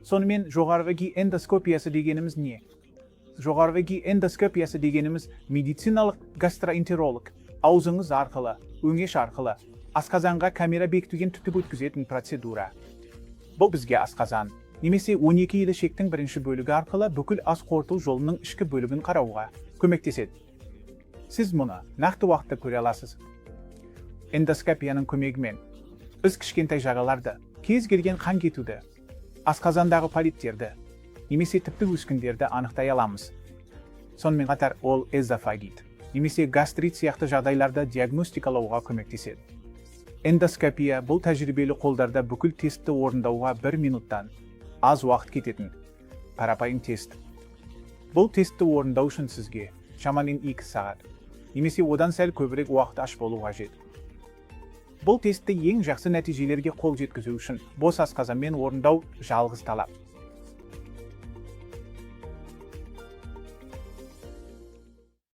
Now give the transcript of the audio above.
Сонымен, жоғарғы ГИ эндоскопиясы дегеніміз не? Жоғарғы ГИ эндоскопиясы дегеніміз медициналық гастроэнтеролог аузыңыз арқылы, өңеш арқылы асқазанға камера бекітуден түтіп өткізетін процедура. Бұл бізге асқазан немесе 12 елі ішектің бірінші бөлігі арқылы бүкіл ас қорыту жолының ішкі бөлігін қарауға көмектеседі. Сіз мұны нақты уақытта көре аласыз. Эндоскопияның көмегімен біз кішкентай жараларды, кез келген қан кетуді, асқазандағы полиптерді немесе тіпті өскіндерді анықтай аламыз. Сонымен қатар ол эзофагит немесе гастрит сияқты жағдайларды диагностикалауға көмектеседі. Эндоскопия бұл тәжірибелі қолдарда бүкіл тестті орындауға 1 минуттан аз уақыт кететін қарапайым тест. Бұл тестті орындау үшін сізге шамамен 2 сағат немесе одан сәл көбірек уақыт аш болу қажет. Бұл тестті ең жақсы нәтижелерге қол жеткізу үшін бос асқазанмен орындау жалғыз талап.